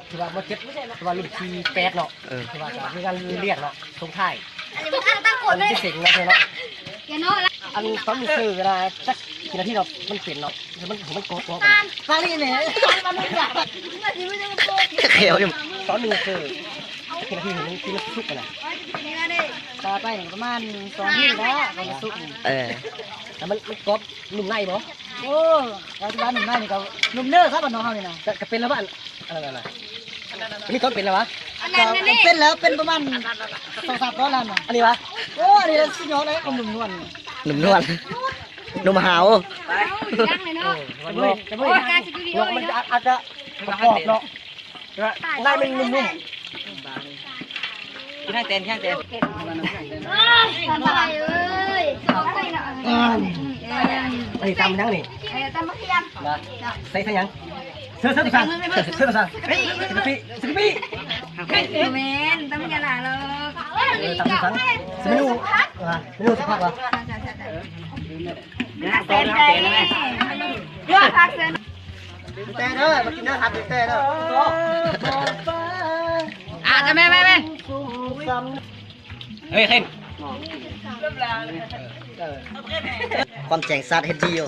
ຖືວ່າບໍ່ເຈັບ ແຕ່ວ່າລຸ້ນທີແປດເນາະ ເອີ ຖືວ່າກະມີງານລ້ຽງເນາະ ສົ່ງທ້າຍ ອັນນີ້ມັນຕັ້ງກົດເລີຍ ເສງເນາະ ເນາະ ອັນຕອນມີເຊີນະ ຈັກກິນນາທີເນາະ ມັນເປັນເນາະ ມັນ ມັນໂກະ ໂກະ ປາລີນີ້ ຕອນມີເຊີນ ກິນນາທີ ມັນ ມັນສຸກນະ ປາໄປປະມານສອງນາທີແລ້ວ ມັນສຸກ ເອີ ແລ້ວມັນ ມັນກອບນຸ້ມໃນບໍ່? ໂອ້ ປັດຈຸບັນໜຸ່ມໃນນີ້ກໍໜຸ່ມເນີຊະ ບ້ານນ້ອງເຮົານີ້ນະ ກະ ກະເປັນແລ້ວບ້ານ ອັນນັ້ນນະ ອັນນີ້ຕົ້ນເປັນແລ້ວຫວາ? ອັນນັ້ນນະ ເປັນແລ້ວ ເປັນປະມານສອງສາມຕອນແລ້ວນະ ອັນນີ້ຫວາ? ໂອ້ ອັນນີ້ລະສຸດຍອດເລີຍ ໜຸ່ມນວນ ໜຸ່ມນວນ ໜຸ່ມຫາວ ໄປ ເອົາ ຍັງເລີຍເນາະ ໂອ້ຍ ມັນ ໂອ້ຍ ມັນ ໂອ້ຍ ການສະຕູດິໂອ ມັນ ເນາະ ອາດ ອາດຈະປະກອບເນາະ ແຕ່ວ່າໃນມັນນຸ້ມໆ ກິນທາງແຕນ ກິນທາງແຕນ ສະບາຍເອີຍ ອັນນີ້ຕຳຫຍັງນີ້? ເອີ ຕຳບັກຂຽມ ນະ ໃສ່ ໃສ່ຫຍັງ? ເສີ ເສີ ເສີ ເສີ ເສີ ສະກະປິ ສະກະປິ ບໍ່ແມ່ນ ຕຳບັກຂຽມຫຼາຍເລີຍ ເອີ ຕຳສັງ ເມນູ ເອີ ເມນູສະພັກຫວາ? ໃສ່ ໃສ່ ໃສ່ ໃສ່ ເອີ ຜັກເສີ ແຕ່ເດີ ມາກິນເດີ ຮັບແຕ່ເດີ ອ່າ ແມ່ ແມ່ ແມ່ ເອີຍ ເຄັນ ຄວາມແຈ້ງຊາດເຮັດດີຢູ່.